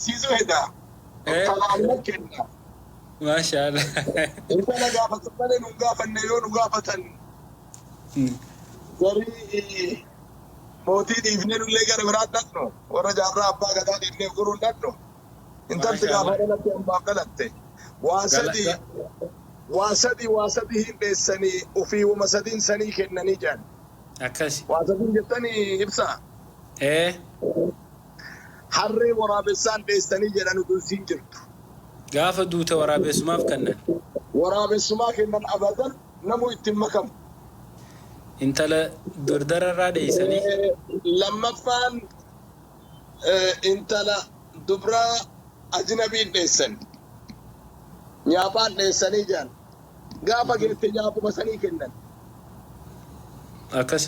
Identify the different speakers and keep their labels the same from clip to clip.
Speaker 1: Siisuu heda.
Speaker 2: Eh?
Speaker 1: Tana amma kenna.
Speaker 2: Maashaallah.
Speaker 1: Intala gaafatan malee nun gaafanne yoo nu gaafatan garii mootii dhiifnee nullee gara biraa dhaqnu warra jaarraa abbaa gadaa dhiifnee guruu hin dhaqnu. Intalti gaafa
Speaker 2: Maashaallah.
Speaker 1: dhalatte ammaaf dhalatte. Waa
Speaker 2: Gala
Speaker 1: sadii waa sadii waa sadii hin dheessanii ofii wama sadiin sanii kennanii jedhan.
Speaker 2: Akkasi.
Speaker 1: Waa sadiin jettanii ibsaa.
Speaker 2: Eh?
Speaker 1: Harree waraabessaan dheessanii jedhan utuu isiin jirtu.
Speaker 2: Gaafa duute waraabessumaaf kennan.
Speaker 1: Waraabessumaa kennan abadan namuu itti hin makamu.
Speaker 2: Intala dardararraa dheessanii.
Speaker 1: Lammaffaan intala dubraa ajnabiin dheessan. Nyaaphaan dheessanii jedhan. Gaafa geette nyaapuma sanii kennan.
Speaker 2: Akkas.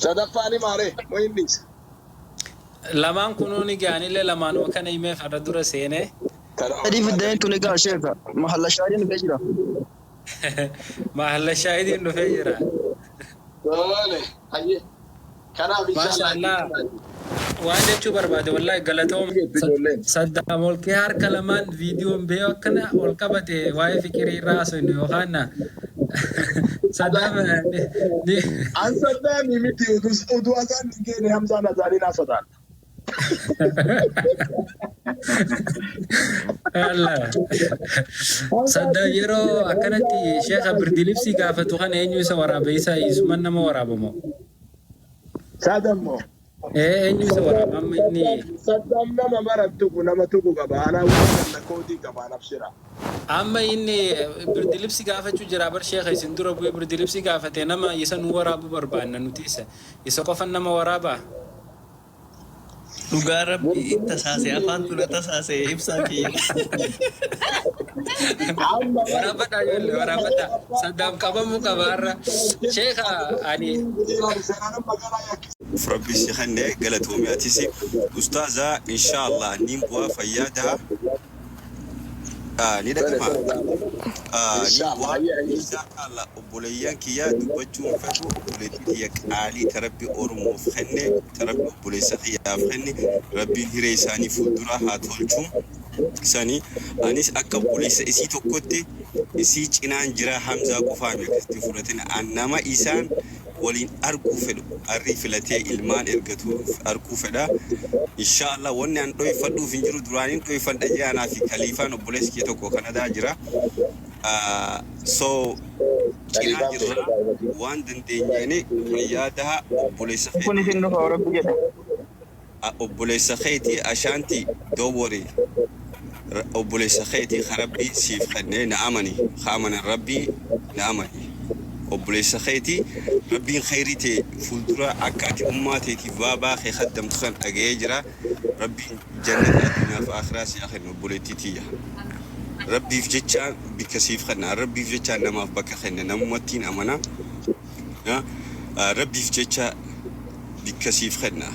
Speaker 1: Sadaffaan himaaree moo hin dhiisa?
Speaker 2: Lamaan kunuu ni gaanillee lamaanuma kana himeef har'a dura seenee.
Speaker 3: Sadii fiddanii tuni gaa sheeka. Mahalla shaayiin dhufee jira.
Speaker 2: Mahalla shaayidiin dhufee jira.
Speaker 1: Tole, hayyee. Kanaaf
Speaker 2: Maasha
Speaker 1: inshallah
Speaker 2: Allah. Waan jechuu barbaade wallahi galatooma.
Speaker 1: Ijoolleen.
Speaker 2: Saddaam olkee harka lamaan viidiyoon bee akkana ol qabate waa'ee fikirii irraa haasofnu yookaan Saddaam ni
Speaker 1: An Saddaami miti utuu azaan hin geene Hamzaan azaaniin haa sodaadha.
Speaker 2: Allah. Saddaam yeroo akkanatti sheekha birdilibsii gaafatu kana eenyu isa waraaba isa isuman nama waraabamoo?
Speaker 1: Saadammoo.
Speaker 2: Ee, eenyu isa waraaba amma inni?
Speaker 1: Saddaam nama mara tuqu nama tuqu qaba. Anaa waan kana koodii qaba anaaf shira.
Speaker 2: Amma inni birdilibsi gaafachuu jira bar sheekha isin dura bu'ee birdilibsi gaafate nama isa nu waraabu barbaanna nuti isa qofan nama waraabaa?
Speaker 4: Dhugaa Rabbi tasaase afaan tuna tasaase ibsaa kiyya.
Speaker 1: Amma
Speaker 2: Waraabadhaa ijoollee, waraabadhaa. Saddaam qabamuu qaba har'a. Sheekha ani
Speaker 5: Uf Rabbi si kenne galatoomi atisi ustaaza inshallah niin bu'aa fayyaa daha. Ni dhagama niin bu'aa inshallah. Obboleeyyan kiyya dubbachuu hin fedhu. Obboleettii tiyya qaalii ta Rabbi Oromoof kenne, ta Rabbi obboleessa kiyyaaf kenne, Rabbiin hiree isaanii fuulduraa haa tolchu. Sani anis akka obboleessa isii tokkotti isii cinaan jira. Hamzaa qofaa mi akkasitti hin fudhatin. An nama isaan waliin arguu fedhu arrii filatee ilmaan ergatu arguu fedha. Inshallah wanni an dhoyfadhuuf hin jiru. Duraanin dhoyfadha jee anaa fi Kaliifaan obboleessi kiyya tokko Kanadaa jira. So cinaa jirra waan dandeenyeeni. Fayyaa daha obboleessa
Speaker 3: Kun
Speaker 5: keeti.
Speaker 3: isin dhufa Rabbi jedha.
Speaker 5: Obboleessa keeti Ashaanti, don't worry. Obboleessa keeti ka Rabbi siif kenne, na amani, ka amanan Rabbi na amani, obboleessa keeti. Rabbiin kheyrii tee fuuldura akka ati ummaa teetiif baabaa kee kaddamtu san dhagayee jira. Rabbiin jannata addunyaa fi akhiraa si haa kennu. Obboleettii tiyya, Rabbiif jechaan bikka siif kenna. Rabbiif jechaan namaaf bakka kenna, namumattiin amana. Rabbiif jecha bikka siif kenna.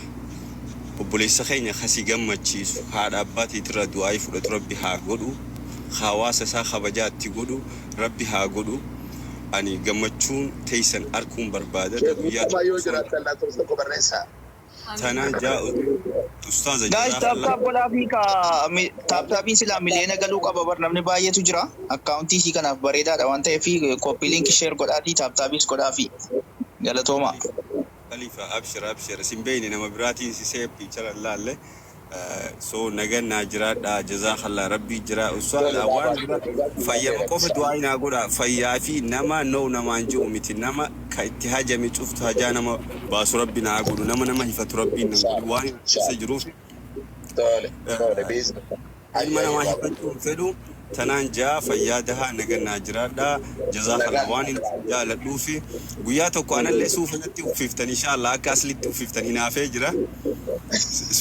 Speaker 5: Obboleessa keenya ka si gammachiisu, haadha abbaa teetirraa du'aayii fudhatu Rabbi haa godhu, ka hawaasa isaa kabajaa itti godhu Rabbi haa godhu. Ani gammachuun teessan arkuun barbaada ta
Speaker 1: Sheekh
Speaker 5: guyyaa
Speaker 1: Mustafaa
Speaker 5: tokko
Speaker 1: yoo
Speaker 5: osoo hin
Speaker 1: jiraattan lakkoofsa tokko barreessaa.
Speaker 5: Tanaan jaa ustaaza
Speaker 3: Guys, tap
Speaker 5: jazakallah.
Speaker 3: tap godhaa fi ka tap tapiin silaa miliyoona galuu qaba bar namni baay'eetu jira. Akkaawuntii isii kanaaf bareedaadha waan ta'eef copy link share godhaatii tap tapis godhaa fi galatooma.
Speaker 5: Khalifa, abshir abshir, sin beeyne nama biraatiin si see picture laalle. So nagan naa jiraadha, jazakallah, Rabbii jira ustaaza. Waan dura fayyama qofa du'aa naa godha, fayyaa fi nama no namaan ji'u miti, nama ka itti hajame cuftu hajaa nama baasu Rabbi naa godhu, nama nama hifatu Rabbiin nan godhu waan keessa jiruuf.
Speaker 1: Tole, tole, biizni.
Speaker 5: Ilma namaa hifachuu hin fedhu. Tanaan jaa fayyaa dahaa, nagan naa jiraadha, jazakallah. Waan hin jaaladhuufi guyyaa tokko anallee suufa natti uffiftan inshallah, akka aslitti uffiftan. Hinaafee jira,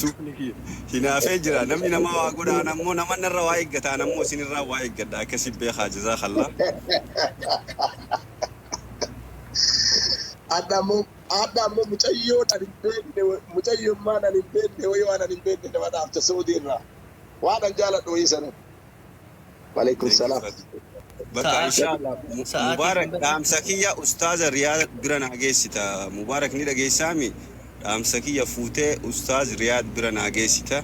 Speaker 5: suufni kiyya hinaafee jira. Namni nama waa godha, ana ammoo nama narra waa eeggata, ana ammoo isinirraa waa eeggadha, akkasi beekaa. Jazakallah.
Speaker 1: Adda ammoo mucayyoon ani hin beekne, mucayyummaan ani hin beekne wayii waan ani hin beekne nama dhaafte Saudii irraa. Waan an jaaladhu wayii sana. Waalaikum
Speaker 5: Thank you.
Speaker 1: salaam.
Speaker 5: Bakka inshallah
Speaker 4: Sa'aatii
Speaker 5: Mubarak
Speaker 4: hunda
Speaker 5: dhaamsa kiyya ustaaza Riyaad bira naa geessita. Mubarak ni dhageessaami, dhaamsa kiyya fuutee ustaaz Riyaad bira naa geessita.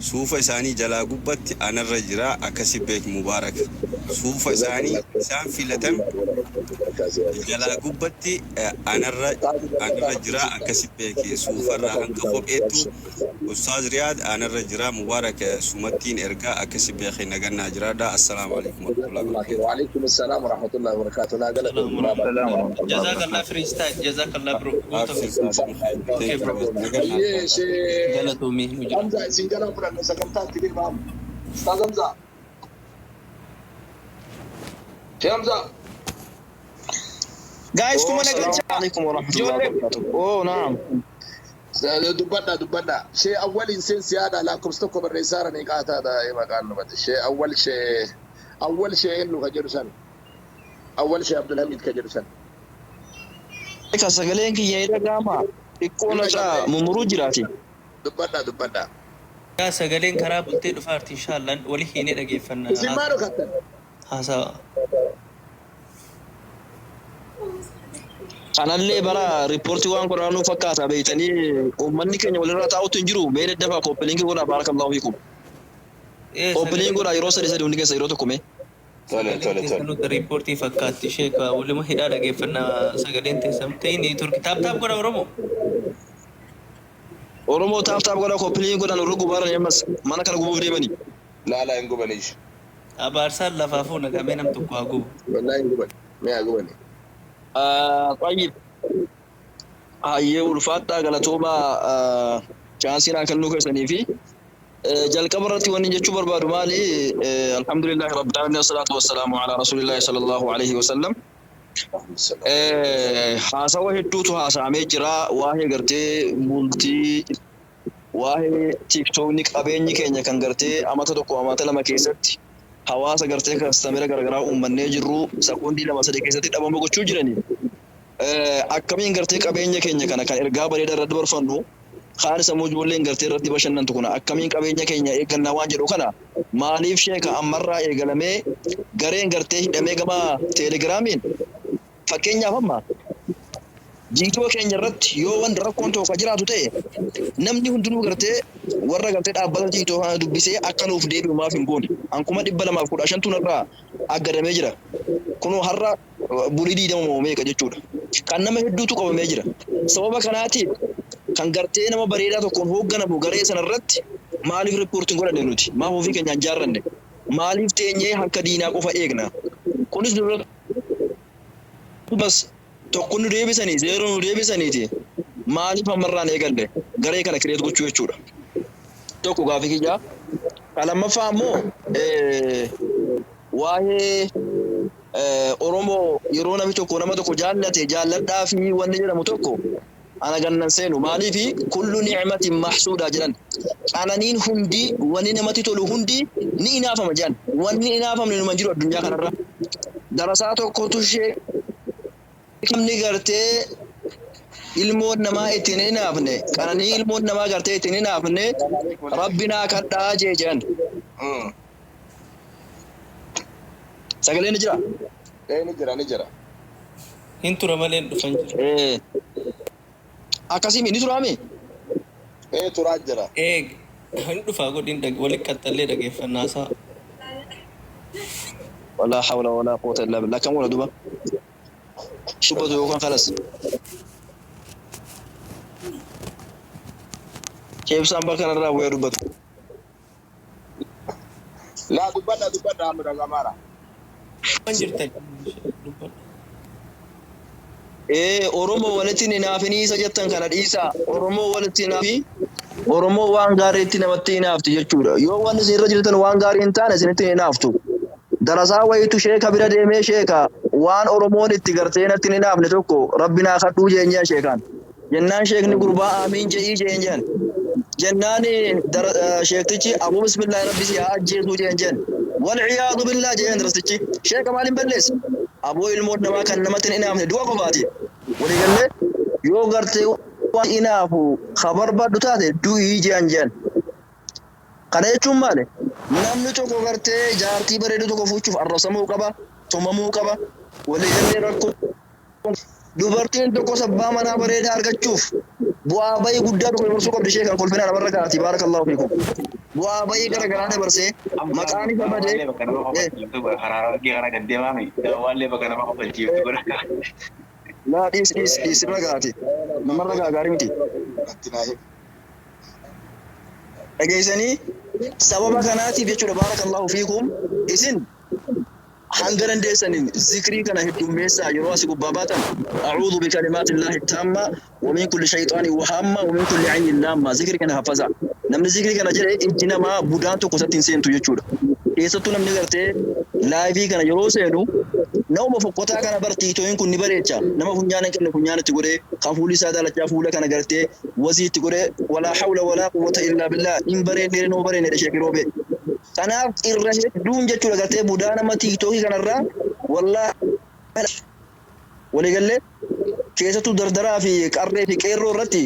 Speaker 5: Suufa isaanii jalaa gubbatti anarra jira akkasi beek Mubaarak. Suufa isaanii isaan filatan jalaa gubbatti anarra anarra jira akkasi beeki. Suufarraa hanga kopheettu Ustaaz Riyaad anarra jira Mubaarak sumattiin ergaa akkasi beeki nagannaa jiraadha. Assalaamu alaikum warahmatullahi wabarakatuh.
Speaker 1: وعليكم السلام ورحمة الله وبركاته. لا قلق.
Speaker 3: Salaam wa rahmatullahi wa
Speaker 4: Jazakallah
Speaker 3: barakatuh.
Speaker 4: freestyle. Jazakallah bro. Goota
Speaker 5: Abshir
Speaker 4: koo.
Speaker 5: Saadim.
Speaker 4: Okay
Speaker 5: Thank
Speaker 4: bro.
Speaker 5: you. Nagannaa
Speaker 1: Ayyee shee
Speaker 4: Galatoomii nu jira.
Speaker 1: Hamza isin jalaa fudhanne sagantaatti deemaam. Ustaaz Hamza. Shee Hamza.
Speaker 3: Guys, kuma na
Speaker 6: السلام
Speaker 3: galchaa.
Speaker 6: عليكم ورحمة الله
Speaker 3: Ijoollee.
Speaker 6: وبركاته. أوه نعم.
Speaker 1: Dubbadha dubbadha. Shee awwaliin seensi yaada lakkoofsa tokko barreessaara ni qaataadha maqaan nubate. Shee awwal shee awwal shee eenyu ka jedhu san. Awwal shee Abdulhamid ka jedhu san.
Speaker 6: Ka sagaleen kiyya ni dhaga'ama. Xiqqoo
Speaker 1: Ni
Speaker 6: na caa
Speaker 1: dhaga'ama.
Speaker 6: mummuruu jiraati.
Speaker 1: Dubbadha dubbadha.
Speaker 4: Yaa sagaleen karaa bultee dhufaarti inshaallah wali hiinee dhageeffanna
Speaker 1: Isin maal dhokattan?
Speaker 4: haasawa.
Speaker 6: Kanallee bara riippoortii waan godhanuu fakkaata beeytanii uummanni keenya walirra taa'utu hin jiru. Mee daddafaa copy link godhaa barakallahu fiikum.
Speaker 4: Ee
Speaker 6: Copy link
Speaker 4: sagaleen
Speaker 6: godhaa yeroo sadi sadi hundi keessa yeroo tokko mee.
Speaker 5: Tole
Speaker 4: sagaleen
Speaker 5: tole tole.
Speaker 4: teessanuuta riippoortii fakkaatti sheeka waluma hidhaa dhageeffanna sagaleen teessan ta'in turki tap tap godha Oromoo.
Speaker 6: Oromoo tap tap godhaa copy link godhaan warra gubaarani ammas mana kana gubuuf deemanii.
Speaker 1: Laa laa hin gubaniish.
Speaker 4: Abaarsaan lafaa fuuna gamee nam tokko haa gubu.
Speaker 1: Wallaahi hin gubani. Mee haa gubani.
Speaker 6: طيب hayyee ulfaadhaa galatoomaa chance naa kennuu keessanii fi jalqaba irratti wanni jechuu barbaadu maali? Alhamdulillahi rabbil alamin wasalaatu wassalaamu ala rasuulillahi sallallahu alaihi wasallam. Haasawa hedduutu haasa'amee jira waa'ee gartee bultii, waa'ee tiiktookni, qabeenyi keenya kan gartee amata tokko amata lama keessatti hawaasa gartee customer garagaraa uummannee jirru sakundii lama sadii keessatti dhabama gochuu jirani. Akkamiin gartee qabeenya keenya kana kan ergaa bareedaa irratti dabarfannu kaan sammuu ijoolleen gartee irratti bashannantu kuna akkamiin qabeenya keenya eeggannaa waan jedhu kana maaliif sheeka ammarraa eegalamee gareen gartee hidhamee gama teelegiraamiin fakkeenyaaf amma jiitoo keenya irratti yoo wanti rakkoon tokko jiraatu ta'e namni hundinuu gartee warra gartee dhaabbata jiitoo kana dubbisee akka nuuf deebi'u maaf hin goone? Ankuma 215 narraa aggadamee jira. Kunoo har'a bulii 20 meeqa jechuudha. Kan nama hedduutu qabamee jira. Sababa kanaatiif kan gartee nama bareedaa tokkoon hoogganamu garee sana irratti maaliif riippoortiin godhanne nuti? Maaf ofii keenyaan jaarranne? Maaliif teenyee harka diinaa qofa eegna? Kunis nurra bas tokko nu deebisanii zeeroo nu deebisaniiti. Maaliif ammarraan eegalle garee kana create gochuu jechuudha? Tokko gaafii kiyyaa. Kan lammaffaa ammoo waa'ee Oromoo yeroo namni tokko nama tokko jaallate jaalladhaa fi wanni jedhamu tokko ana gannan seenu maaliifi kullu ni'matin mahsuudaa jedhan qananiin hundi wanni namatti tolu hundi ni inaafama jedhan wanni inaafamne numa jiru addunyaa kanarra darasaa tokkotu ishee namni gartee ilmoon namaa ittiin hin inaafne qananii ilmoon namaa gartee ittiin hin inaafne rabbi naa kadhaa jee jedhan. Sagaleen ni jira?
Speaker 1: Ee ni jira ni jira.
Speaker 4: Hin tura malee hin dhufan jira.
Speaker 6: Akkasii ni turaame?
Speaker 1: Ee turaa jira.
Speaker 4: Ee hin dhufaa godhin walitti qaxxallee dhageeffannaa isaa.
Speaker 6: ولا حول ولا قوة إلا بالله كم ولا دوبا شبته يوكان خلاص كيف سامبا كان الراب ويا dubbatu.
Speaker 1: Laa dubbadha dubbadha Amira Gamaara.
Speaker 4: Waan jirtan dubbadha.
Speaker 6: Ee Oromoo walitti hin hinaafini isa jettan kana dhiisaa. Oromoo walitti hinaafi Oromoo waan gaariitti namatti hinaafti jechuudha. Yoo wanni isin irra jirtan waan gaarii hin taane isinitti hin hinaaftu. Darasaa wayitu sheeka bira deemee sheeka waan Oromoon itti gartee natti hin hinaafne tokko rabbi naa kadhuu jeenyaan sheekaan. Jennaan sheekni gurbaa aamiin jedhii jeenyaan. Jennaan sheektichi abuu bismillaahi rabbi si haa ajjeesuu jeen. Walciyaadu billaa jeen darastichi. Sheeka maaliin balleesse? Aboo ilmoon namaa kan namatti hin hinaafne du'a qofaati. Waliigallee yoo gartee waan hinaafu ka barbaaddu taate du'ii jeen. Kana jechuun maali? Namni tokko gartee jaartii bareedu tokko fuuchuuf arrabsamuu qaba, tumamuu qaba. Waliigallee rakkoo dubartiin tokko sabbaa manaa bareedaa argachuuf bu'aa bayii guddaa tokko dabarsuu qabdi ishee kan kolfinaa namarra kaati. Baarakallahu fiikum. Bu'aa bayii gara garaa dabarsee maqaan isa badee.
Speaker 7: Dawwaallee bakka nama kofalchiiftu godha. Karaa argee karaa gad deemaami. Dawwaallee bakka nama kofalchiiftu godha.
Speaker 6: Laa, dhiis, dhiis, dhiis, irra gaati. Namarra gaa gaarii miti.
Speaker 1: Natti naa himi.
Speaker 6: Dhageessanii, sababa kanaatiif jechuudha. Baarakallahu fiikum, isin hanga dandeessaniin zikrii kana heddummeessaa. Yeroo asii gubbaa baatan "أعوذ بكلمات الله التامة ومن كل شيطان وهامة ومن كل عين لامة" zikrii kana haffaza. Namni zikrii kana jedhe ijji namaa budaan tokko isatti hin seentu jechuudha. Keessattuu namni gartee live kana yeroo seenu nama fokkotaa kana bartiitoyin kun ni bareecha. Nama funyaan hin qabne funyaan itti godhee, kan fuulli isaa daalachaa fuula kana gartee wasii itti godhee, ولا حول ولا قوة إلا بالله, hin bareedne, noo bareedne sheekii roobee. Kanaaf irra hedduun jechuudha gartee budaa nama TikTokii kanarraa wallaa waliigallee keessattuu dardaraa fi qarree fi qeerroo irratti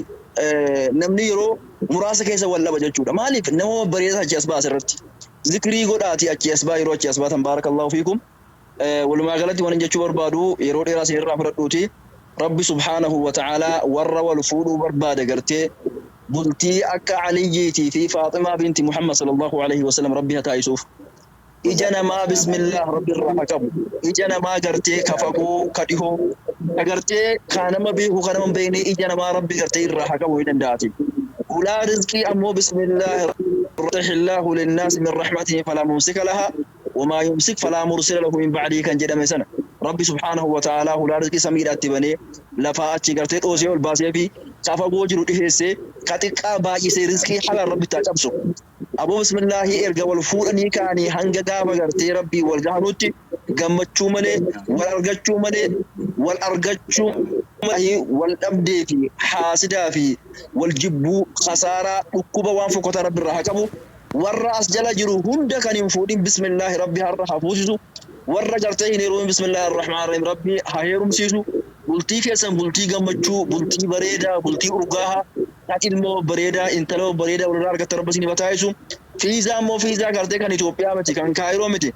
Speaker 6: namni yeroo muraasa keessa wal laba jechuudha. Maaliif nama bareedaa achi as baase irratti zikrii godhaati achi as baa yeroo achi as baatan. بارك الله فيكم. Walumaa galatti waan jechuu barbaadu, yeroo dheeraa isin irraa fudhadhuuti, Rabbi سبحانه وتعالى warra wal fuudhuu barbaade gartee bultii akka Aliyyiitii fi Faaximaa binti Muhammad صلى الله عليه وسلم Rabbi haa taasisuuf. Ija namaa bismillah Rabbi irraa haa qabu. Ija namaa gartee ka fagoo ka dhihoo ka gartee ka nama beeku ka nama hin beekne ija namaa Rabbi gartee irraa haa qabu ni danda'ati. Ulaa rizqii ammoo bismillah يفتح الله للناس من رحمته فلا ممسك لها وما يمسك فلا مرسل له من بعده kan jedhame sana Rabbi سبحانه وتعالى hulaa rizqii samiidhaatti banee lafaa achi gartee dhoosee ol baasee fi ka fagoo jiru dhiheessee ka xiqqaa baay'isee rizqii halaan Rabbi itti haa cabsu. Aboo bismillaahi, erga wal fuudhanii ka'anii hanga gaafa gartee Rabbii wal gahanutti gammachuu malee wal argachuu malee, wal argachuu malee, wal dhabdee fi haasidaa fi wal jibbuu, khasaaraa, dhukkuba, waan fokkotaa Rabbi irraa haa qabu. Warra as jala jiru hunda kan hin fuudhin bismillaahi Rabbi har'a haa fuusisu. Warra gartee hin heerumin بسم الله الرحمن الرحيم Rabbi haa heerumsiisu. Bultii keessan bultii gammachuu, bultii bareedaa, bultii urgaahaa kan ilmoo bareedaa, intala bareedaa walirraa argatta Rabbi isin bataayisu. Fiizaa immoo fiizaa gartee kan Itoophiyaa miti, kan Kaayiroo miti,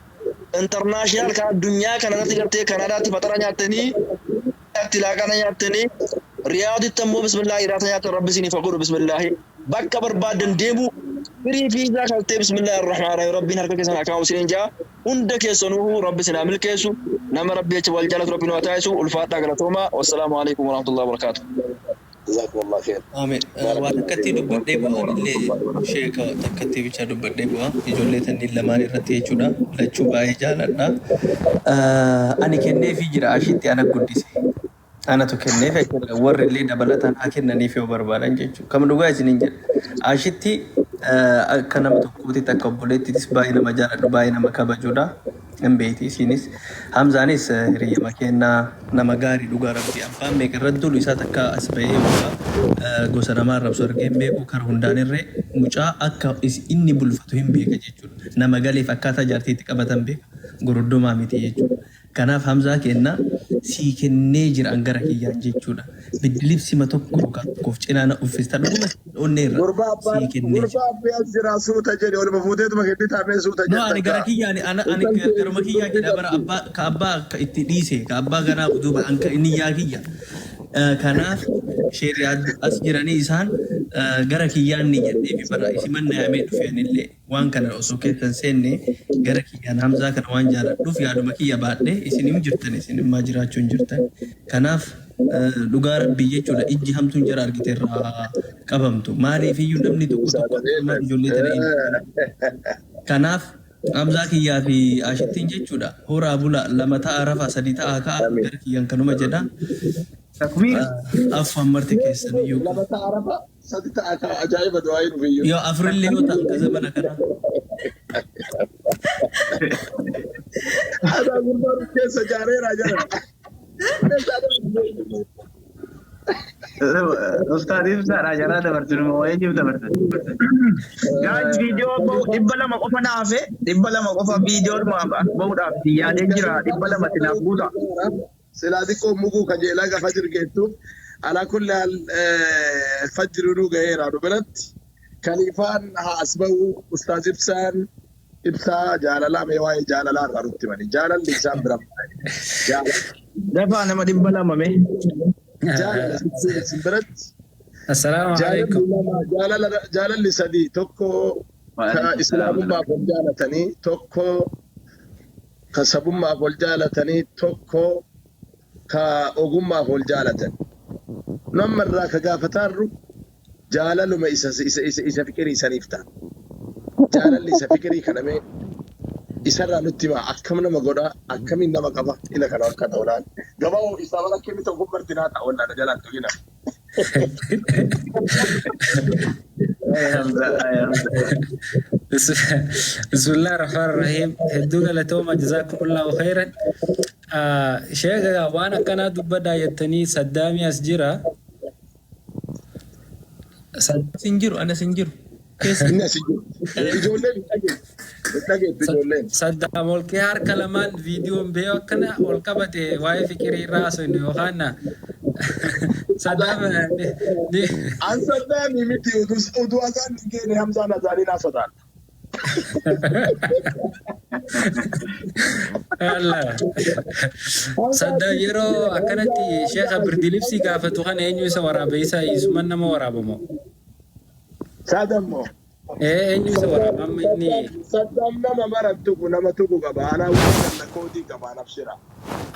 Speaker 6: international kan addunyaa kana irratti gartee Kanaadaatti faxara nyaattanii, itti laaqana nyaattanii, Riyaaditti ammoo bismillaahi iraata nyaattan Rabbi isiniif haa godhu. Bismillaahi bakka barbaadan deemu firii fiizaa kaltee بسم الله الرحمن الرحيم Rabbiin harka keessan haa kaa'u isiniin jaa. Hunda keessanuu Rabbi isin haa milkeessu. Nama Rabbi jecha wal jaalatu Rabbi nu haa taasisu. Ulfaadhaa, galatoomaa. والسلام عليكم ورحمة الله وبركاته.
Speaker 1: جزاكم الله خير.
Speaker 4: Amiin. Waan akkatti dubbadhee bu'aan illee sheeka takkatti bicha dubbadhee bu'a. Ijoollee tanniin lamaan irratti jechuudha. Lachuu baay'ee jaaladha. Ani kenneefii jira, ashitti ana guddise. Anatu kenneef jechuudha. Warri illee dabalataan haa kennaniif yoo barbaadan jechuudha. Kam dhugaa isiniin jedha. Ashitti akka nama tokkootitti, akka obboleettiitis baay'ee nama jaaladhu, baay'ee nama kabajuudha. Hin beekti isinis. Hamzaanis hiriyyama kennaa, nama gaarii, dhugaa Rabbii abbaan meeqa irratti dulu isaa takka as bahee yookaan gosa namaa arrabsu argee hin beeku. Kara hundaan irree mucaa akka inni bulfatu hin beeka jechuudha. Nama galeef akkaataa jaartiitti qabatan beeka. Goroddomaa miti jechuudha. Kanaaf Hamzaa kenna sii kennee jira an gara kiyyaan jechuudha. Biddilibsima tokko yookaan tokkoof cinaa na uffista, dhuguma onnee irra
Speaker 1: Gurbaa abbaan
Speaker 4: sii kennee jira.
Speaker 1: Gurbaa abbee as jira, suuta jedhe, oluma fuuteetuma kennitaa mee suuta
Speaker 4: No, ani
Speaker 1: jettan
Speaker 4: gara
Speaker 1: kaa.
Speaker 4: kiyyaan ani
Speaker 1: Intalti
Speaker 4: garuma kiyyaa jedha bara abbaa ka abbaa akka itti dhiise ka abbaa ganaa duuba an ka niyyaa kiyya. Kanaaf sheeriyaa as jiranii isaan gara kiyyaan ni jedhee fi bara isi manna yaamee dhufe anillee waan kana osoo keessan seenne gara kiyyaan Hamzaa kana waan jaaladhuuf yaaduma kiyya baadhee isin hin jirtan, isin immaa jiraachuu hin jirtan. Kanaaf dhugaa Rabbii jechuudha, ijji hamtuun jara argite irraa qabamtu. Maaliif iyyuu namni tokko tokko akkuma ijoollee tana hin Kanaaf Hamzaa kiyyaa fi Ashittiin jechuudha. Horaa bula, lama ta'a rafa, sadi ta'a ka'a, gara kiyyaan kanuma jedha.
Speaker 3: Takbiir.
Speaker 4: Afaan marti keessan iyyuu.
Speaker 1: Lama ta'a rafa, sadi ta'a ka'a, ajaa'iba du'aa hin dhufiyyuu.
Speaker 4: Yoo afurillee yoo ta'an ka zamana kana.
Speaker 1: Adaa gurbaan of keessa jaareera jira.
Speaker 7: Ustaad Ibsaadha jaraa dabarsinuma wayii jiru dabarsan.
Speaker 3: Guys, viidiyoo bahu 200 qofa na hafe, 200 qofa viidiyoo bahuudhaaf yaadee jira, 200 sinaaf guuta.
Speaker 1: Silaa xiqqoo muguu kajeelaa gafa jirgeettuuf على كل حال fajri nu gaheera nu biratti. Kaliifaan haa as bahu, Ustaaz Ibsaan ibsaa jaalalaa mee waa'ee jaalalaa irraa nutti himani. Jaalalli isaan bira jaalala.
Speaker 3: Dafaa, nama 200 mee.
Speaker 1: Jaalala isin biratti.
Speaker 2: السلام
Speaker 1: Jaalalli
Speaker 2: عليكم.
Speaker 1: lama, jaalala, jaalalli sadii, tokko. Ka islaamummaaf wal jaalatanii tokko, ka sabummaaf wal jaalatanii tokko, ka ogummaaf wal jaalatan. Nu amma irraa ka gaafataarru jaalaluma isa isa isa isa fiqirii saniif ta'a. Jaalalli isa fiqirii kana mee isarraa nutti himaa, akkam nama godha, akkamiin nama qaba, ila kana akka ta'u laal. Gabaa isaa bara akkamii ta'u kun marti naa ta'a wallaa na jalaan tuqina.
Speaker 2: Bismillah ar-Rahmaan ar-Rahiim. Hedduu galatooma, jazaakumullahu khairan. Sheekha, waan akkanaa dubbadhaa jettanii Saddaamii as jira.
Speaker 4: Sin jiru, ana sin jiru. Keessa.
Speaker 1: Inni asi jiru. Ijoolleen hin dhageettu. Hin dhageettu ijoolleen.
Speaker 2: Saddaam ol kee harka lamaan viidiyoon beeku akkana ol qabate waa'ee fiqirii irraa haasofne yookaan Saddaam ni
Speaker 1: An Saddaamii miti, utuu azaan hin geene Hamzaan azaaniin haa sodaadha.
Speaker 2: Allah. Saddaam yeroo akkanatti sheekha birdilibsii gaafatu kana eenyu isa waraaba? Isa isuman nama waraabamoo?
Speaker 1: Saadammoo.
Speaker 2: Ee, eenyu isa waraaba amma inni?
Speaker 1: Saddaam nama mara tuqu, nama tuqu qaba. Anaa waan ganna koodii qaba nabshira.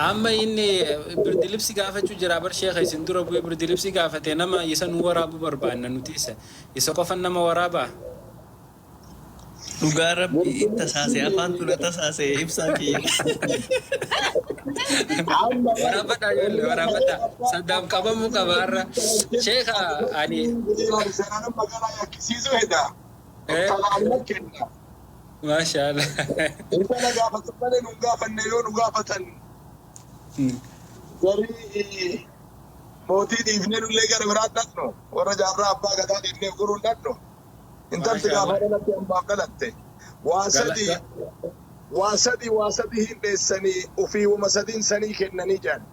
Speaker 2: Amma inni birdilibsi gaafachuu jira bar sheekha, isin dura bu'ee birdilibsi gaafate, nama isa nu waraabu barbaanna nuti, isa qofan nama waraabaa.
Speaker 4: Dhugaa Rabbi tasaase, afaan tuna tasaase ibsaa kiyya.
Speaker 1: Amma
Speaker 2: Waraabadhaa ijoollee, waraabadhaa. Saddaam qabamuu qaba har'a. Sheekha ani
Speaker 1: Seenaan magaalaa yakkisiisuu heda.
Speaker 2: Eh?
Speaker 1: Kana amma kenna.
Speaker 2: Maashaallah.
Speaker 1: Intala gaafatan malee nu gaafanne, yoo nu gaafatan garii mootii dhiifnee nullee gara biraan dhaqnu, warra jaarraa abbaa gadaa dhiifnee guruun dhaqnu. Intalti gaafa
Speaker 2: Maashaallah.
Speaker 1: dhalatte ammaaf dhalatte. Waa sadii waa sadii waa sadii hin dheessanii ofii wama sadiin sanii kennanii jedhan.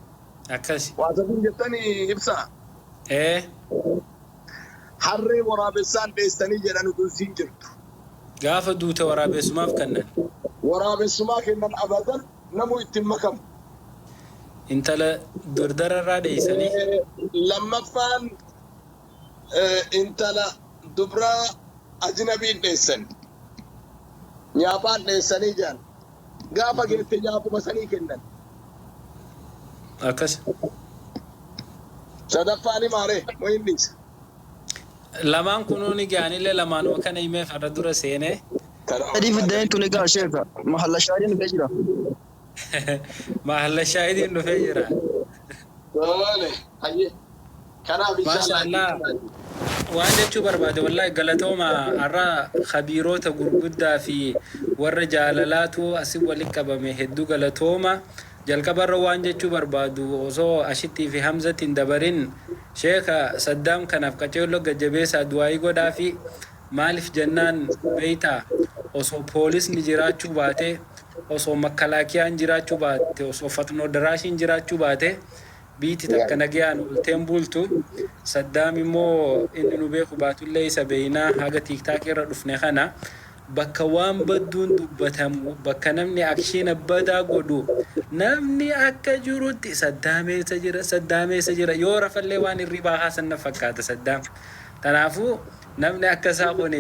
Speaker 2: Akkasi.
Speaker 1: Waa sadiin jettanii ibsaa.
Speaker 2: Ee.
Speaker 1: Harree waraabessaan dheessanii jedhan utuu isiin jirtu.
Speaker 2: Gaafa duute waraabessumaaf kennan.
Speaker 1: Waraabessumaa kennan, abadan namuu ittiin makamu.
Speaker 2: Intala durdararraa dheessanii.
Speaker 1: Lammaffaan intala dubraa ajnabiin dheessan. Nyaaphaan dheessanii jedhan. Gaafa geette nyaapuma sanii kennan.
Speaker 2: Akkas.
Speaker 1: Sadaffaan himaaree moo hin dhiisa?
Speaker 2: Lamaan kunuu ni gaanillee lamaanuma kana himee farra dura seenee.
Speaker 6: Sadii fiddeen tuni gaa sheeka. Mahalla shaadiin dhufee jira.
Speaker 2: Mahalla shaahidiin dhufee jira.
Speaker 1: Tole, hayyee. Kanaaf
Speaker 2: Maashaallah. Waan jechuu barbaade, wallahi galatooma, har'a khabiirota gurguddaa fi warra jaalalaatu asii walitti qabame, hedduu galatooma. Jalqabarra waan jechuu barbaadu, osoo Ashittii fi Hamzatti hin dabarin, sheeka Saddaam kanaaf qaceelloo gajjabeessaa du'aayii godhaa fi maaliif jennaan beeytaa, osoo poolisni jiraachuu baate, osoo makkalaakiyaan jiraachuu baate, osoo fatnoo daraashiin jiraachuu baate, biiti takka nagayaan olteen bultu. Saddaam immoo inni nu beeku baatullee isa beeynaa, haga TikTok irra dhufne kana bakka waan badduun dubbatamu, bakka namni akshiina badaa godhu, namni akka jirutti Saddaameessa jira, Saddaameessa jira, yoo rafallee waan hirribaa haasan na fakkaata Saddaam. Kanaafuu namni akka isaa kun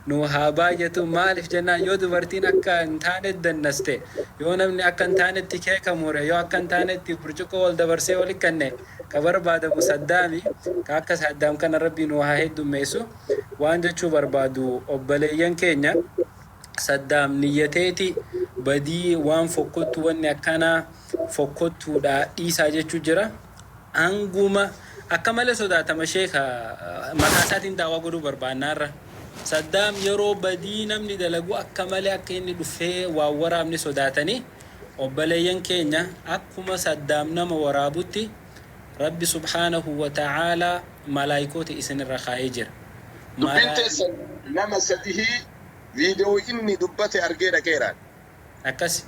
Speaker 2: nu haa baay'atu. Maaliif jennaan, yoo dubartiin akka hin taanetti dannaste, yoo namni akka hin taanetti keeka mure, yoo akka hin taanetti burcuqqoo wal dabarsee wali kanne, ka barbaadamu Saddaami. Ka akka Saddaam kana Rabbi nu haa heddummeessu. Waan jechuu barbaadu, obboleeyyan keenya, Saddaam niyyateeti badii waan fokkottu, wanni akkanaa fokkottuudha dhiisaa jechuu jira. Hanguma akka malee sodaatama sheeka, maqaa isaatiin daawaa godhuu barbaannaarra. Saddaam yeroo badii namni dalagu akka malee akka inni dhufee waan waraabni sodaatanii, obboleeyyan keenya, akkuma Saddaam nama waraabutti Rabbi subhaanahu wa ta'aalaa malaayikoota isinirra kaa'ee jira.
Speaker 1: Dubbiin teessan nama sadihii viidiyoo inni dubbate argee dhaqeeraan.
Speaker 2: Akkas.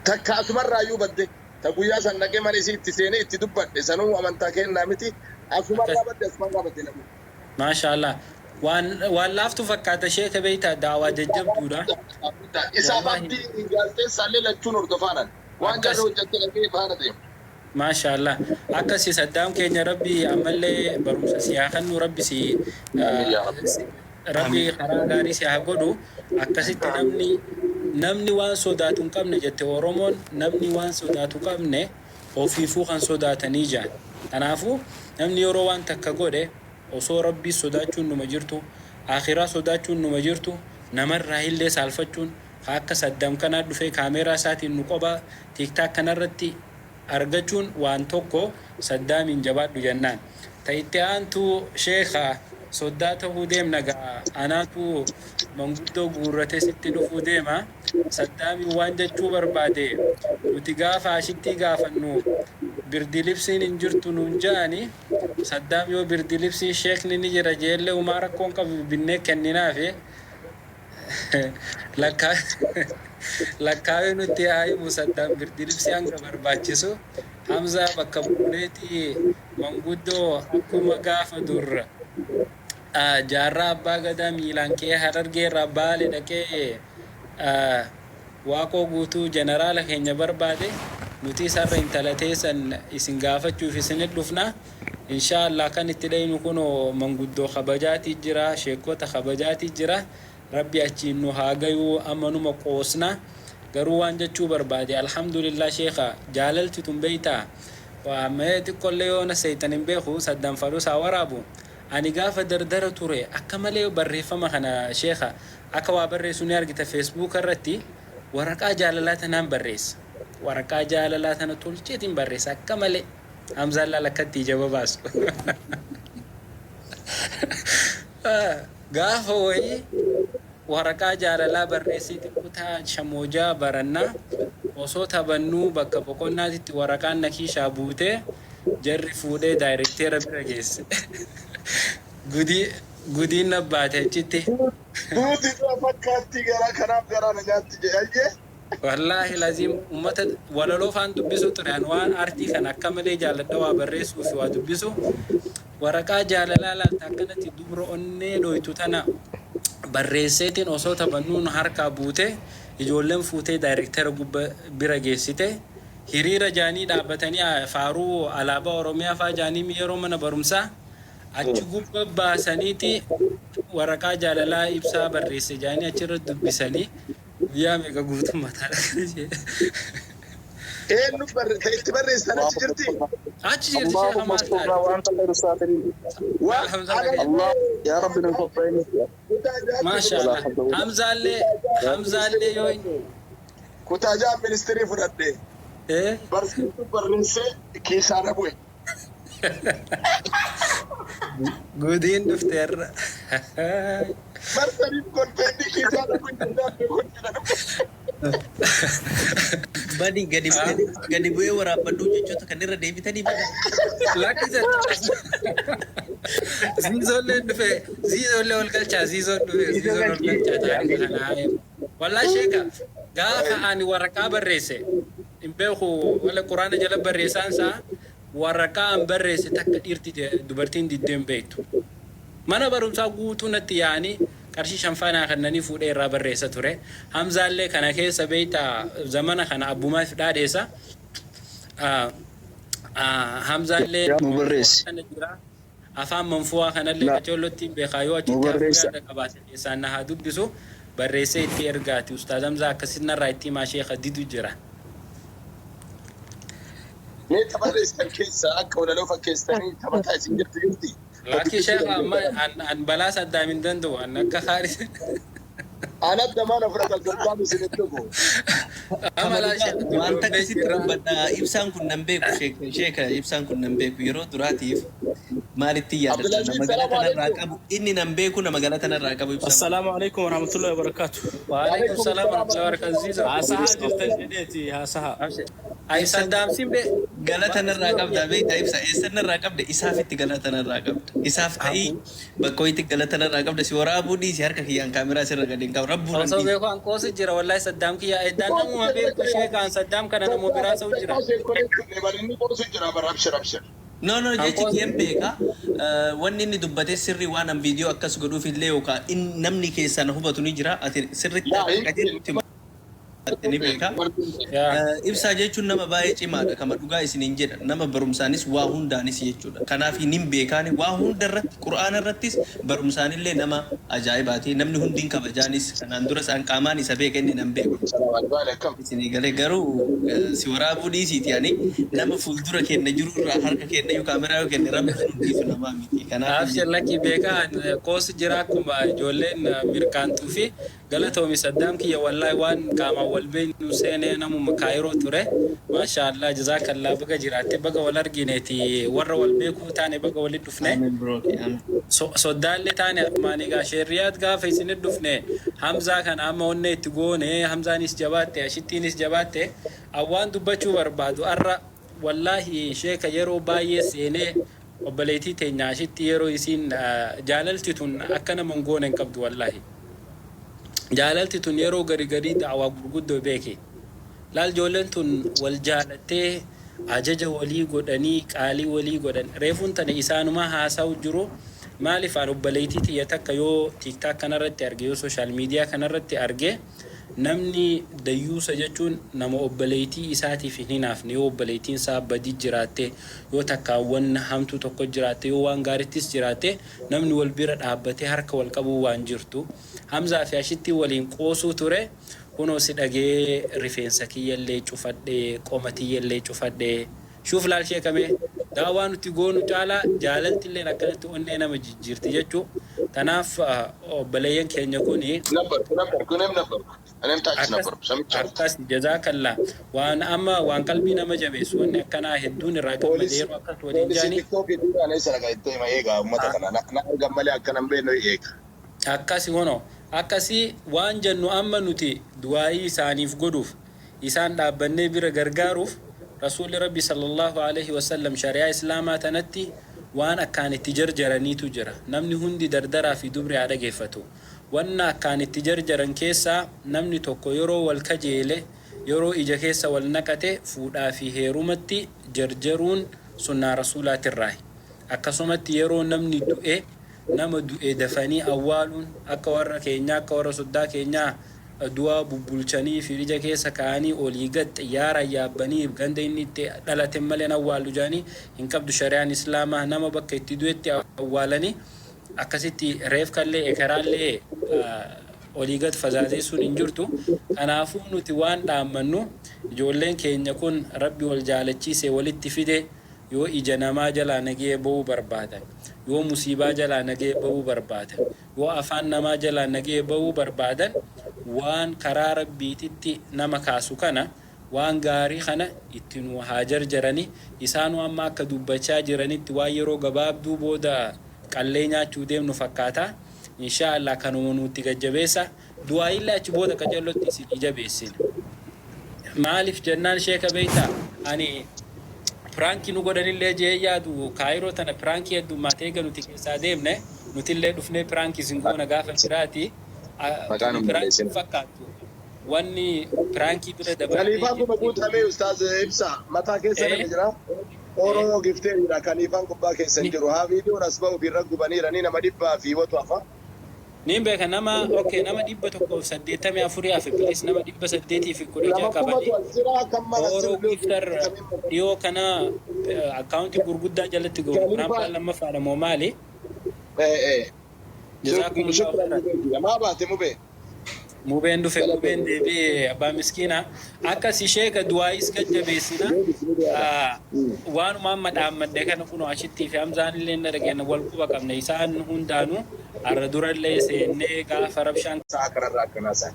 Speaker 1: Takka asumarraayyuu badde. Ta guyyaa san dhaqee mana isii itti seenee itti dubbadhe, sanuu amantaa kennaa miti. Asumarraa badde, asumarraa badde namni.
Speaker 2: Maasha Allah. Waan laaftu fakkaata sheeka, beeytaa, daawaa jajjabduudha.
Speaker 1: Isaaf
Speaker 2: Wallahi.
Speaker 1: Abdii gaazexeessaallee lachuun hordofaanan. Waan jarri hojjette dhaqee faana deema.
Speaker 2: Maasha Allah. Akkasi, Saddaam keenya, Rabbi ammallee barumsa si haa kennu, Rabbi si
Speaker 1: Amiin yaa Rabbi.
Speaker 2: Rabbi karaa gaarii si haa godhu. Akkasitti namni waan sodaatu hin qabne jette Oromoon, namni waan sodaatu qabne ofiifuu kan sodaatanii jaan. Kanaafuu namni yeroo waan takka godhe osoo Rabbii sodaachuun numa jirtu, akhiraa sodaachuun numa jirtu, namarraa illee saalfachuun ka akka Saddam kanaa dhufee kaameeraa isaatiin nu qophaa TikTok kanarratti argachuun waan tokko. Saddaamiin jabaadhu jennaan. Ta itti aantu, sheeka, soddaa ta'uu deemna gaa, anaatu manguddoo guurratee sitti dhufuu deema. Saddaamiin waan jechuu barbaade, nuti gaafa ashittii gaafannu birdilibsiin hin jirtu nuun ja'ani. Saddaam yoo birdilibsiin sheekni ni jira jeellee umaa rakkoon qabu, binnee kenninaafi. Lakkaawee nutti haa himu Saddaam birdilibsii hanga barbaachisu. Hamzaa bakka buuneeti manguddoo akkuma gaafa dur Jaarraa Abbaa Gadaa miilaan ka'ee Harargee irraa Baale dhaqee Waaqoo Guutuu jeneraala keenya barbaade, nuti isarra intala teessan isin gaafachuuf isinit dhufna. Inshaa Allah kan itti dhaynu kunoo manguddoo kabajaatii jira, sheekota kabajaatii jira. Rabbi achiin nu haa gayuu. Amma numa qoosna, garuu waan jechuu barbaade, alhamdulillah, sheeka, jaalalti tun beeytaa waa mee xiqqollee yoona seeytan hin beeku. Saddam fadhus haa waraabu. Ani gaafa dardara ture akka malee barreeffama kana, sheeka, akka waa barreessu ni argita Facebook irratti, waraqaa jaalalaa tanaan barreessa. Waraqaa jaalalaa tana tolcheetiin barreessa akka malee. Hamzaan laal akkatti ija babaasu. Gaafa wayii waraqaa jaalalaa barreessiitiin kutaa shamoojaa barannaa osoo taphannuu bakka boqonnaatitti waraqaan na kiishaa buutee jarri fuudhee daayirekteera bira geesse. Gudii gudiin na baate achitti.
Speaker 1: Duuti du'a fakkaatti, garaa kanaaf garaa na nyaatti jedhayyee.
Speaker 2: Wallaahi laziim, ummata walaloo faan dubbisu ture. An waan artii kana akka malee jaaladha, waa barreessuu fi waa dubbisu. Waraqaa jaalalaa laalta akkanatti dubra onnee dhoytu tana barreesseetiin osoo taphannuun harkaa buute, ijoolleen fuutee daayirektera gubba bira geessite. Hiriira jaanii dhaabbatanii faaruu alaabaa Oromiyaa faa jaanii yeroo mana barumsaa achi gubba baasaniiti waraqaa jaalalaa Ibsaa barreesse jaanii achirra dubbisanii guyyaa meeqa guutuu mataa ishee.
Speaker 1: Eenyu itti barreessan achi jirti?
Speaker 2: Achi jirti, sheekha, maal
Speaker 6: اللهم
Speaker 2: taate?
Speaker 6: وأنت خير الساترين.
Speaker 1: Waa
Speaker 6: الله يا رب نقبل.
Speaker 1: Kutaa jaatti
Speaker 2: Maasha
Speaker 6: ولا
Speaker 2: Allah.
Speaker 6: حول ولا
Speaker 2: Hamzaallee, Hamzaallee yoo
Speaker 1: Kutaa ja'a ministirii fudhadhe. Barsiistuu barreessee keessaa na bu'e.
Speaker 2: Gudiin dhufte irra.
Speaker 1: Marsariin kolfeenni keessaa na bu'e. Jennaan na bu'e.
Speaker 4: Badi gadi gadi bu'ee waraabbadhuu jechoota kan irra deebitanii bada.
Speaker 2: Lakkisa. Ziizoollee dhufe, ziizoollee ol galchaa, ziizoon dhufe, ziizoon ol galchaa taarika kana haa eegu. Wallaahi sheeka, gaafa ani waraqaa barreesse hin beeku, wala quraana jala barreessaan isaa waraqaa an barreesse takka dhiirti dubartiin diddeen beektu. Mana barumsaa guutuu natti yaa'anii qarshii shanfaanaa kennanii fuudhee irraa barreessa ture. Hamzaallee kana keessa beektaa, zamana kana abbumaaf dhaadheessa. Hamzaallee
Speaker 6: Nu barreessi.
Speaker 2: kana jira. Afaan manfu'aa kanallee
Speaker 6: La.
Speaker 2: qacoollotti beekaa yoo
Speaker 6: Nu
Speaker 2: achitti hafuu
Speaker 6: barreessa.
Speaker 2: yaada qabaate keessaan na haa dubbisu, barreessee itti ergaati. Ustaaz Hamzaa akkasit narraa itti himaa, sheeka, didu jira.
Speaker 1: Mee barreessan keessaa akka walaloo fakkeessanii taphataa isin jirti jirti.
Speaker 2: Lakki sheeka, amma an balaa Saddaam hin danda'u, an akka haaris.
Speaker 1: Ana damaana fudhata Saddaam isin dhugu.
Speaker 2: Amalaa sheeka
Speaker 4: Wanta
Speaker 2: dulloomnee
Speaker 4: akkasitti
Speaker 2: jirra.
Speaker 4: Dubbadha. Ibsaan kun nan beeku, sheeka, ibsaan kun nan beeku yeroo duraatiif maalitti yaadadha
Speaker 1: Abdulaziz,
Speaker 4: nama galata
Speaker 1: salaamu
Speaker 4: narraa
Speaker 1: alaikum.
Speaker 4: qabu, inni nan beeku, nama galata narraa qabu ibsaan kun.
Speaker 8: السلام عليكم ورحمة الله وبركاته.
Speaker 2: وعليكم السلام ورحمة الله وبركاته زيزو.
Speaker 8: Haasahaa jirtan jedheeti haasahaa.
Speaker 2: Ay, Saddaam simbe.
Speaker 4: Galata narraa qabda beektaa, ibsa eessan narraa qabda? Isaafitti galata narraa qabda, isaaf ta'ii bakka wayitti galata narraa qabda. Si waraabuu dhiisi, harka kiyyaan kaameraa sirra gadi hin qabu, rabbuu nan
Speaker 2: Osoo
Speaker 4: dhiisi.
Speaker 2: beeku an qoosu jira wallahi. Saddaam kiyya eddaan namuma beeku, sheekaan Saddaam kana nama biraa ta'u jira.
Speaker 1: Inni qoosu jira bara, abshir abshir.
Speaker 4: No,
Speaker 2: An
Speaker 4: jechi
Speaker 2: qoosu
Speaker 4: kiyyaan beeka. Wanni inni dubbate sirrii, waan an viidiyoo akkas godhuuf illee yookaan namni keessaan hubatu ni jira. Ati sirriitti
Speaker 1: Yaa
Speaker 4: akka qajeeltti jiraatte ni beeka.
Speaker 2: Yaa.
Speaker 4: Ibsaa jechuun nama baay'ee cimaadha. Kama dhugaa isiniin jedha. Nama barumsaanis waa hundaanis jechuudha. Kanaaf nin beekaani waa hunda irratti, Qur'aana irrattis barumsaanillee nama ajaa'ibaati. Namni hundiin kabajaanis kanaan dura isaan qaamaan isa beeka, inni nan beeku. Isinii galee garuu si waraabuu dhiisiiti, ani nama fuuldura keenya jiru irraa harka keenya iyyuu kaameraa yoo kenne Rabbi nu dhiisu namaa miti. Kanaaf hin
Speaker 2: Abshir,
Speaker 4: jedhu.
Speaker 2: Lakki, beekaa qoos jira, akkuma ijoolleen mirkaantuu fi galatoomi. Saddaam kiyya, wallahi waan qaamaan wal beeknu seenee namuma Kaayiroo ture. Maasha Allah, jazaakallaa, baga jiraatte, baga wal argineeti, warra wal beekuu taane baga walitti dhufne.
Speaker 4: Amiin bro. Amiin.
Speaker 2: Soddaallee taane armaan egaa sheerriyaat gaafa isinit dhufne Hamzaa kana amma onnee itti goone, Hamzaanis jabaatte, Ashittiinis jabaatte. Awwaan dubbachuu barbaadu arra, wallaahi sheeka, yeroo baay'ee seenee obboleettii teenya Ashitti yeroo isiin jaalalti tun akka nama hin goone hin qabdu. Wallaahi jaalalti tun yeroo gari garii da'awaa gurguddoo beeki. Laal, ijoolleen tun wal jaalattee ajaja walii godhanii qaalii walii godhan. Reefuun tana isaanumaa haasa'u jiru. Maaliif an obboleettii tiyya takka yoo TikTok kanarratti arge, yoo social media kanarratti arge, namni dayyuusa jechuun nama obboleettii isaatiif hin hinaafne. Yoo obboleettiin isaa badii jiraatte, yoo takkaawwan hamtuu tokko jiraatte, yoo waan gaarittis jiraatte, namni wal bira dhaabbatee harka wal qabuu waan jirtu. Hamzaa fi Ashitti waliin qoosuu ture. Kunoo si dhagee rifeensa kiyyallee cufadhee, qoma tiyyallee cufadhee. Shuuf, laal sheekame, daawaa nuti goonu caalaa jaalaltilleen akkanatti onnee nama jijjiirti jechuu. Kanaaf obboleeyyan keenya kuni
Speaker 1: ነበርኩ ነበርኩ፣ እኔም ነበርኩ፣ እኔም ታች
Speaker 2: akkas
Speaker 1: ነበርኩ፣ ሰምቻለሁ።
Speaker 2: Akkas, jazaakallaa. Waan amma waan qalbii nama jabeessu wanni akkanaa hedduun irraa gammade.
Speaker 1: Poolisii
Speaker 2: Yeroo akkas waliin
Speaker 1: poolisii
Speaker 2: jaanii
Speaker 1: tiktookii duraan eessa dhagaa itti hima eegaa uummata kana na argan malee akkana hin beeknu eega.
Speaker 2: Akkasi hono akkasii waan jennu amma nuti du'aayii isaaniif godhuuf, isaan dhaabbannee bira gargaaruuf. Rasuulli Rabbi sallallahu alaihi wasallam shari'aa Islaamaa tanatti waan akkaan itti jarjaraniitu jira. Namni hundi dardaraa fi dubri haa dhageeffatu. Wanna akkaan itti jarjaran keessaa namni tokko yeroo wal kajeele, yeroo ija keessa wal naqate, fuudhaa fi heerumatti jarjaruun sunnaa Rasuulaatirraahi. Akkasumatti yeroo namni du'e, nama du'e dafanii awwaaluun, akka warra keenyaa, akka warra soddaa keenyaa du'aa bubbulchanii fi ija keessa kaa'anii olii gad xiyyaara yaabbanii ganda inni itti dhalate malee awwaalu jaanii hin qabdu shari'aan Islaamaa. Nama bakka itti du'etti awwaalanii, akkasitti reefkallee ekeraallee olii gad fazaazeessuun hin jirtu. Kanaafuu nuti waan dhaammannu, ijoolleen keenya kun Rabbi wal jaalachiise, walitti fide. Yoo ija namaa jalaa nagee ba'uu barbaadan, yoo musiibaa jalaa nagee ba'uu barbaadan, yoo afaan namaa jalaa nagee ba'uu barbaadan, waan karaa Rabbiititti nama kaasu kana, waan gaarii kana itti nu haa jarjarani. Isaanuu amma akka dubbachaa jiranitti waan yeroo gabaabduu booda qallee nyaachuu deemnu fakkaata. Insha Allah kanuma nutti gajjabeessa. Du'aayillee achi booda qajallotti isin jabeessina. Maaliif jennaan, sheeka, beeyta, ani prankii nu godhanillee jee yaadu. Kaayiroo tana prankii heddummaatee eega nuti keessaa deemne, nutillee dhufnee prankii isin goona gaafa biraati.
Speaker 1: Maqaan hin
Speaker 2: Prankii
Speaker 1: balleessin.
Speaker 2: fakkaattu wanni prankii bira dabartee
Speaker 1: Kaliifaan kuma
Speaker 2: jirti.
Speaker 1: Guutamee ustaaz ibsa mataa keessa namni jira. Oromoo gifteedha. Kaliifaan gubbaa keessa hin jiru. Haa viidiyoon as ba'u irra gubaniiranii nama dhibbaa fi watu hafa.
Speaker 2: Niin beeka. Nama, okay, nama 184 hafe. Please, nama 816
Speaker 1: Nama
Speaker 2: qabanii.
Speaker 1: kumatu as jira kan mana as
Speaker 2: Oromoo
Speaker 1: jiru.
Speaker 2: Gifter dhiyoo kana akkaawuntii gurguddaa jalatti gahu.
Speaker 1: Kaliifaa.
Speaker 2: Raampaan lammaffaadha moo maali?
Speaker 1: Eh eh.
Speaker 2: Jazaakumullahu
Speaker 1: Shukran.
Speaker 2: khairan.
Speaker 1: Maa baate mubee?
Speaker 2: Mubeen dhufe, mubeen deebi'ee abbaa miskiina. Akkas sheeka, du'aayis gajjabeessina. Waanuma amma dhaammadhe kana kunoo Ashittii fi Hamzaan illee na dhageenya, wal quba qabna. Isaan hundaanuu har'a durallee seennee gaafa rabshaan
Speaker 1: Sa'a kanarraa akkanaa isaan.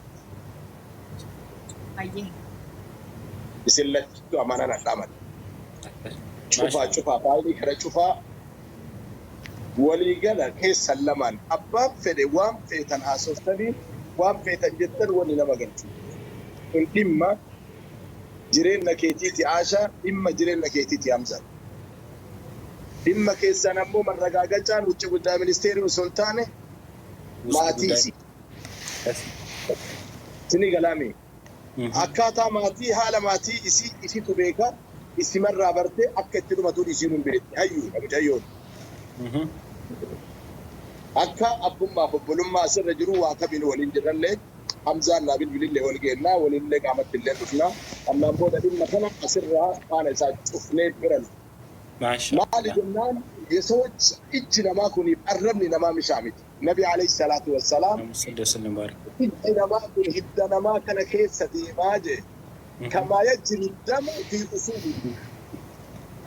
Speaker 9: Baay'ee.
Speaker 1: Isin lachuu amaanaan dhaaman. Cufaa cufaa faayilii kana cufaa, waliigala keessan lamaan abbaan fedhe waan feetan haasoftanii waan feetan jettan wanni nama galchu. Kun dhimma jireenya keetiiti Aashaa, dhimma jireenya keetiiti Hamza. Dhimma keessan ammoo marragaagachaan wucci guddaa ministeerii osoo hin taane maatiisi. Isinii galaami. Akkaataa maatii, haala maatii isii isitu beeka, isimarraa bartee akka itti dhumatuun isiin hin beekti. Hayyuudha mucayyoon. Akka abbummaaf obbolummaa asirra jiru waa kamiin waliin jirrallee Hamzaan naa bilbilillee wal geennaa, walillee qaamatti illee dhufnaa. Ammaan booda dhimma kana asirraa faana isaa cufnee bira.
Speaker 2: Maasha
Speaker 1: Maali
Speaker 2: Allah.
Speaker 1: jennaan, yesoch ijji namaa kuniif arrabni namaa mishaa miti. Nabi alayhi salaatu wassalaam
Speaker 2: Allahumma salli wa sallim barik.
Speaker 1: Ijji namaa kun hidda namaa kana keessa deemaa jee. Kamaa yajri damu fi usuulihi.